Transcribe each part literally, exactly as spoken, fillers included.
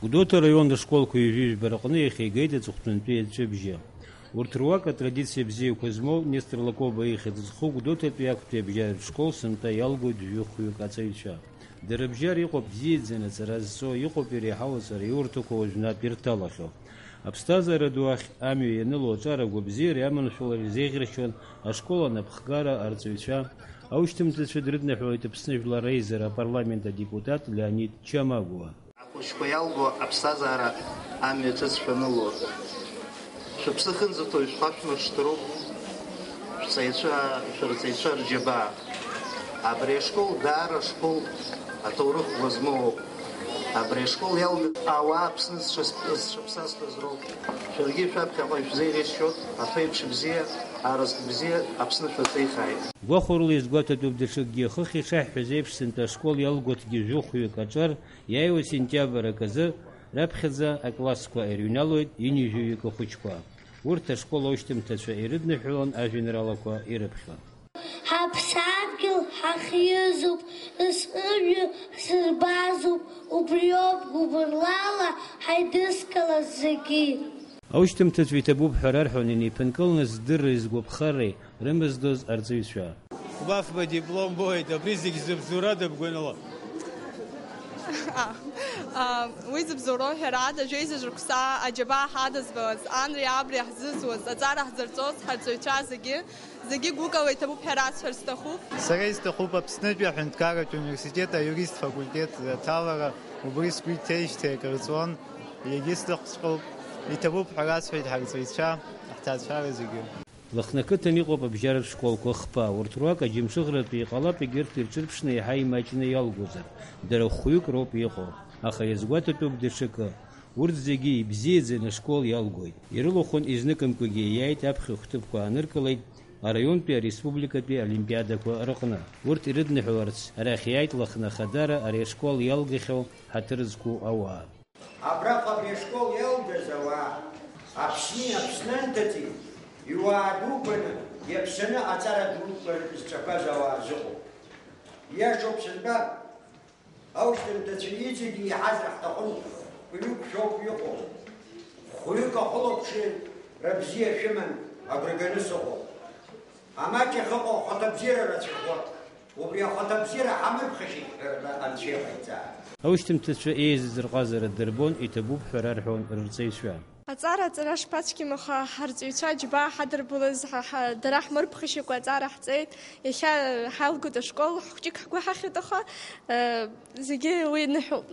Гәдоуҭа араион ашколқәа ҩажәи жәба рҟны иахьа игеит аҵыхәтәантәи аҵәҵәабжьы. Урҭ руак атрадициа бзиақәа змоу Нестор Лакоба ихьӡ зху Гәдоуҭатәи актәи абжьаратә школ сынтәа иалгоит жәохәҩык аҵаҩцәа. Дара абжьара иҟоуп бзиаӡаны аҵара зҵо, иҟоуп иреиҳау аҵараиурҭақәа уажәнатә ирҭалахьоу. Аԥсҭазаара ду ахь амҩа ианыло аҿар агәабзиареи аманшәалареи зеиӷьаршьон ашкол анапхгара арҵаҩцәа, аушьҭымҭацәа дрыдныҳәалеит Аԥсны Жәлар Реизара апарламент адепутат Леонид Чамагәуа. Ахәыҷқәа иалго аԥсҭазаара амҩа ҿыц шәаныло. Шәыԥсы хынӡаҭоу ишәхашәмыршҭроуп шәҵаҩцәа, шәырҵаҩцәа рџьабаа. Абри ашкол даара школ аҭоурых ӷәӷәа змоуп. Абри ашкол иалгаз ауаа Аԥсны зҽас-, зҽаԥсазтәыз роуп. Шәаргьы шәаԥхьаҟа ишәзеиӷьасшьоит, аԥеиԥш бзиа, аразҟ бзиа Аԥсны шәаҵеихааит. Гәахәарыла изгәаҭатәуп даҽакгьы, хыхь ишаҳҳәаз еиԥш, сынтәа ашкол иалгоҭгьы жәохәҩык аҿар, иааиуа сентиабр аказы раԥхьаӡа аклассқәа ирыҩналоит ҩынҩажәаҩык ахәыҷқәа. Урҭ ашкол аушьҭымҭацәа ирыдныҳәалон ажәеинраалақәа ирыԥхьон. Ҳаԥсадгьыл ҳахьизуп, зыжәҩа ҳзырбазуп, убриоуп гәыбылрала ҳаидызкылаз зегьы. Аушьҭымҭацәа иҭабуп ҳәа рарҳәон инеиԥынкыланы здырреи згәаԥхареи рымаздоз арҵаҩцәа. Убас ба диплом боуеит, абри зегь зыбзоурада бгәаныла? А, а, уи зыбзоуроу ҳәарада, жәеиза шықәса аџьабаа ҳадызбалаз, анреи абреи ҳзызуаз, аҵара ҳзырҵоз ҳарҵаҩцәа зегьы, зегьы гәыкала иҭабуп ҳәа расҳәар сҭахуп. Сара исҭахуп Аԥснытәи аҳәынҭқарратә университет аиурист факультет аҭалара, убри сгәы иҭеижьҭеи акыр ҵуан, егьысҭахҵәҟьоуп, иҭабуп ҳәа расҳәеит ҳарҵаҩцәа, ҳҭаацәара зегьы. Лыхны ақыҭан иҟоуп абжьаратә школқәа хԥа, урҭ руак аџьамшыӷратәы иҟалап, егьырҭ ирҿырԥшны еиҳа имаҷны иалгозар, дара хәҩык роуп иҟоу, аха иазгәаҭатәуп даҽакы, урҭ зегьы ибзиаӡаны ашкол иалгоит. Ирылахәын изныкымкәагьы ииааит аԥхьа хәҭыԥқәа ааныркылеит араионтәи ареспубликатәи олимпиадақәа рыҟны. Урҭ ирыдныҳәаларц арахь иааит Лыхны ахадара ари ашкол иалгахьоу ҳаҭыр зқәу ауаа. Абраҟа абри ашкол иалгаз ауаа Аԥсни Аԥснынтәи иуаа дуқәаны, иаԥсаны аҵара дуқәа зҵақәаз ауаа рзыҟоуп. Иашоуп сынтәа, аушьҭымҭацәа иҵегьы иҳазар ҳҭахын, хәҩык шәоуп иҟоу. Хәҩык ахылаԥшҩы рыбзиа шәыман агәра ганы сыҟоуп. Амаҷ ахьыҟоу ахаҭабзиара рацәахоит. Убри ахаҭабзиара ҳамырԥхашьеит ҳәа рҳәа Анцәа иҟаиҵааит. Аушьҭымҭацәа еизаз рҟазара дырбон, иҭабуп ҳәа рарҳәон рырҵаҩцәа. Аҵара аҵара шԥацәгьам, аха ҳарҵаҩцәа џьбаа ҳадырбалаз, ҳа, ҳа, дара ҳмырԥхашьакәа аҵара ҳҵеит. Иахьа ҳалгоит ашкол, хәҷык ҳгәы ҳахьит, аха, э, зегьы уи ныҳәоуп.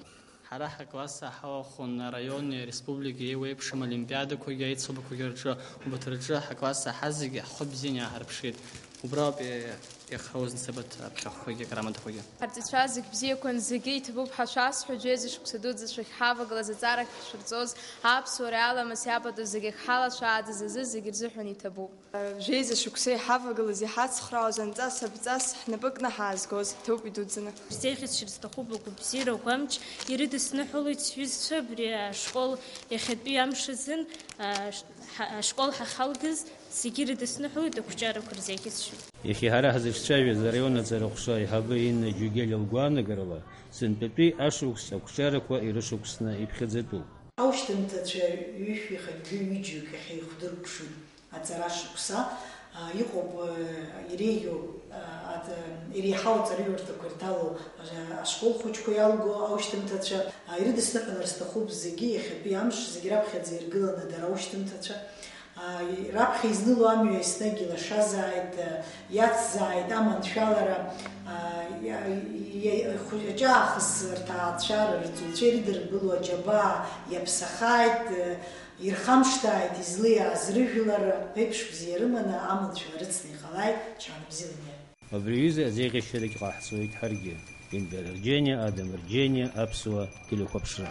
Ҳара ҳакласс ҳалахәын араиони ареспубликеи еиуеиԥшым олимпиадақәагьы аицлабақәагьы рҿы, убарҭ рҿы ҳакласс ҳазегьы ҳхы бзианы иааҳарԥшит. Убра ауп иахьа узныцабат аԥхьахәқәагьы акрамадақәагьы. Ҳарҵаҩцәа зегь бзиақәан, зегьы иҭабуп ҳәа шәасҳәоит, жәеиза шықәса дуӡӡа шәахьҳавагылаз, аҵарахь шәшәырҵоз, аԥсуара иаламыс иабатәу зегь ахьҳалацәааӡаз азы зегь рзыҳәан иҭабуп. Жәеиза шықәса иҳавагылаз, иҳацхраауаз анҵас-абҵас ҳнапы кны ҳаазгоз, иҭабуп идуӡӡаны. Шәзеиӷьасшьар сҭахуп агәабзиара агәамч, ирыдысныҳәалоит сҩызцәа абри ашкол иахьатәи амш азын, а, ш-, ҳа-, ашкол ҳахьалгаз зегьы ирыдысныҳәалоит, ақәҿиарақәа рзеиӷьасшьоит. Иахьа ҳара ҳзыҿцәажәаз араион аҵара ҟәша аиҳабы Инна Џьугелиа лгәаанагарала, сынтәатәи ашықәс ақәҿиарақәа ирышықәсны иԥхьаӡатәуп. Аушьҭымҭацәа ҩышәи хатәи ҩыџьоук иахьа ихәдыркәшоит. Аҵара шықәса, а, иҟоуп, а, иреиӷьу, а, ат-, а, иреиҳау аҵараиурҭақәа ирҭало, а, ашкол хәыҷқәа иалго аушьҭымҭацәа, а, ирыдысныҳәалар сҭахуп зегьы, иахьатәи амш зегь раԥхьаӡа иргыланы дара аушьҭымҭацәа. А, и-, раԥхьа изныло амҩа еснагь илашазааит, а, иацзааит аманшәалара, а, иа-, иа-, хәы-, аҿаахыс рҭаацәа, рырҵаҩцәа ирыдыркыло аџьабаа иаԥсахааит, а, ирхамшҭааит излеиааз рыжәлар, ԥеиԥш бзиа рыманы аманшәала рыцны иҟалааит, чаан бзиала иааит. Абри аҩыза азеиӷьасшьарагь ҟаҳҵоит ҳаргьы. Ендер Арџьениа, Адам Арџьениа, Аԥсуа телехәаԥшра.